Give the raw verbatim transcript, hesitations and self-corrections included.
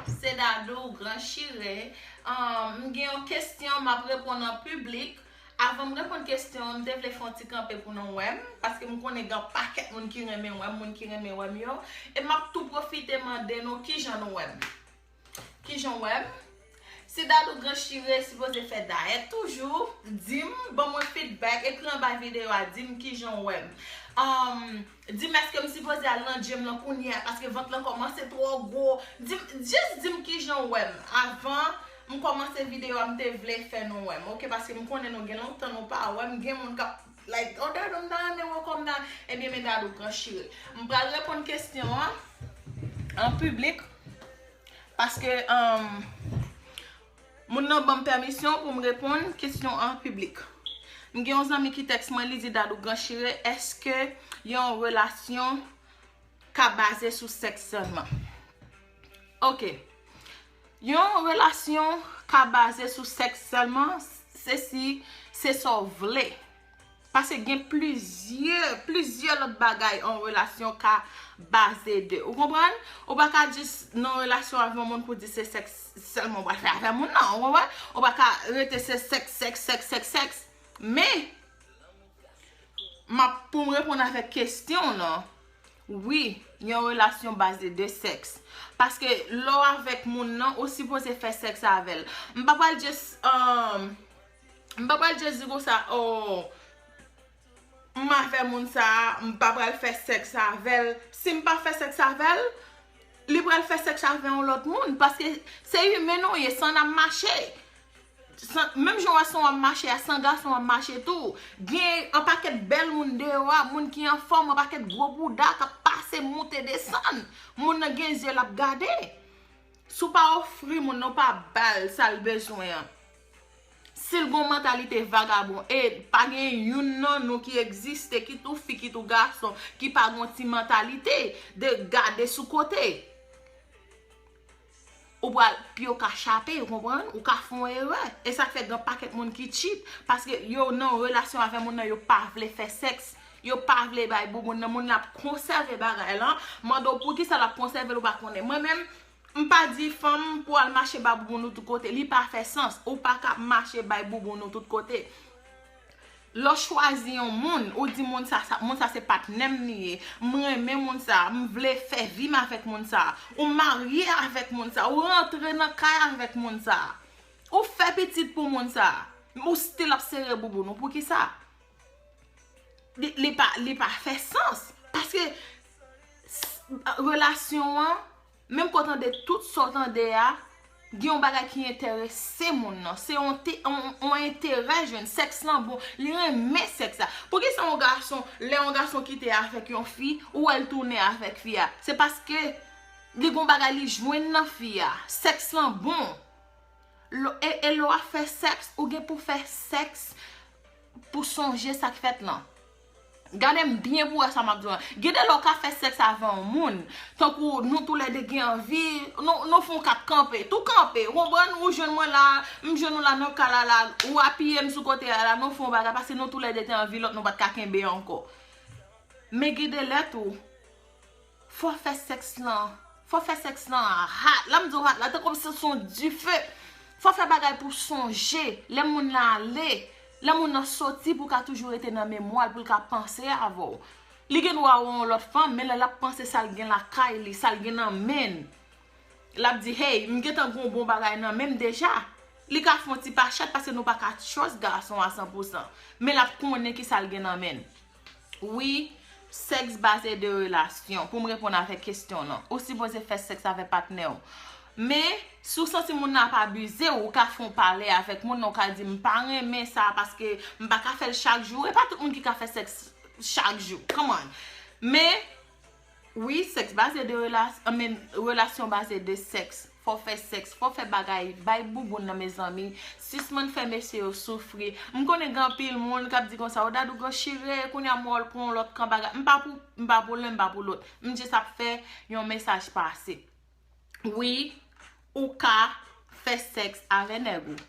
Se Dadou, Gran Chire. Um, m gen yon kesyon, m ap reponn an piblik. Avan m reponn kesyon an, m te vle fè yon ti kanpe pou nou wè m, paske m konnen gen pakèt moun ki renmen wè m, moun ki renmen wè m yo. E m ap tou pwofite mande nou kijan nou wè m. Kijan w wè m? Si Dadou Gran Chire sipoze fè dayèt toujou, di m, ban mwen feedback, ekri anba videyo a, di m kijan w wè m. Um, di m èske m sipoze al nan gym lan kounye a, paske vant lan kòmanse twò gwo. Di m, just di m kijan w wè m. Avan m kòmanse videyo a, m te vle fè nou wè m, oke? Paske m konnen nou gen lontan nou pa wè m, gen moun k ap, like, oh, Dadou, m ta renmen wè kò m nan. Ebyen, men Dadou Gran Chire. M pral reponn kesyon an an piblik. Paske, um, moun nan ban m pèmisyon pou m reponn kesyon an piblik. M gen yon zanmi ki tèks mwen, li di, Dadou Gran Chire, èske yon relasyon ka baze sou sèks sèlman? Oke. Yon relasyon ka baze sou sèks sèlman, se si se sa w vle. Paske gen plizyè, plizyè lòt bagay yon relasyon ka baze de. Ou konprann? Ou pa ka jis nan relasyon avè yon moun pou di se sèks sèlman w pral fè avè moun nan, ou konprann? Ou pa ka rete se sèks, sèks, sèks, sèks, sèks. Men, m ap, pou m reponn avèk kesyon w lan, wi, yon relasyon baze de sèks. Paske lè w avèk moun nan, ou sipoze fè sèks avè l. M pa pral jis, um, m pa pral jis di konsa, oh, m avè moun sa a, m pa pral fè sèks avè l. Si m pa fè sèks avè l, li pral fè sèks avè yon lòt moun. Paske se imen nou ye, san n ap mache. San, menm jan w wè san w ap mache a, san gason w ap mache tou. Gen yon pakèt bèl moun deyò a, moun ki anfòm, yon pakèt gwo bouda k ap pase, moute, desann. Moun nan gen zye l ap gade. Si w pa ofri moun nan, w pa ba l sa l bezwen an. Si l gon mantalite vagabon, e pa gen youn nan nou ki egziste, kit ou fi, kit ou gason, ki pa gon ti mantalite de gade sou kote. Ou pral, pye w ka chape, ou konprann? Ou ka fè yon erè. E sa k fè gen pakèt moun ki cheat, paske yo nan yon relasyon avè moun nan, yo pa vle fè sèks. Yo pa vle bay bouboun nan, moun nan ap konsève bagay lan. Mande w poukisa l ap konsève l, ou pa konnen. Mwen menm, m pa di fanm pou al mache bay bouboun ou tout kote. Li pa fè sans. Ou pa ka ap mache bay bouboun ou tout kote. Lè w chwazi yon moun, ou di moun sa, sa, moun sa se patnè m li ye. M renmen moun sa, m vle fè vi m avèk moun sa. Ou marye avèk moun sa, ou rantre nan kay avèk moun sa. Ou fè pitit pou moun sa. Ou still ap sere bouboun ou. Poukisa? Li, li pa, li pa fè sans. Paske s-, relasyon an, menm ke w tande tout sa w tande a, gen yon bagay ki enterese moun nan. Se yon te-, yon, yon enterè jwenn. Sèks lan bon. Li renmen sèks la. Poukisa yon gason, lè yon gason kite avèk yon fi, ou wè l tounen avèk fi a? Se paske li gon bagay li jwenn nan fi a. Sèks lan bon. Lo-, e, e lè w ap fè sèks, ou gen pou fè sèks pou sonje sa k fèt lan. Gade m byen pou wè sa m ap di w lan. Gen de lè w ka fè sèks avè yon moun, tankou nou toulède gen anvi, nou, nou fè yon kat kanpe. Tou kanpe, ou konprann, ou jwenn mwen la, m jwenn ou la nan kay la la, ou apiye m sou kote a la, nou fè yon bagay, paske nou toulède te anvi lòt, nou pa t ka kenbe ankò. Men gen de lè tou, fò fè sèks lan. Fò fè sèks lan hot. Lè m di w hot la, tankou se yon dife. Fò fè bagay pou sonje. Lè moun nan ale, lè moun nan soti, pou w ka toujou rete nan memwa l, pou l ka panse avè w. Li gen dwa wè yon lòt fanm, men lè l ap panse sa l gen lakay li, sa l gen nan men l, l ap di, hey, m gentan gen yon bon bagay nan men m deja. Li ka fè yon ti pachat paske nou pa ka trust gason a san pou san. Men l ap konnen kisa l gen nan men l. Wi, sèks baze de relasyon. Pou m reponn avèk kesyon w lan, ou sipoze fè sèks avèk patnè w. Men, si w santi moun nan ap abize w, ou ka fè yon pale avèk moun nan, ou ka di, m pa renmen sa paske m pa ka fè l chak jou. E pa tout moun ki ka fè sèks chak jou. Come on. Men, wi, sèks baze de relas-, I mean, relasyon baze de sèks. Fò fè sèks, fò fè bagay, bay bouboun nan, mezanmi. Sispann fè mesye yo soufri. M konnen gen anpil moun k ap di konsa, o Dadou Gran Chire, kounye a m wè l pran yon lòt kan bagay. M pa pou, m pa pou len, m pa pou lòt. M jis ap fè yon mesaj pase. Wi, ou ka fè sèks avè nèg ou.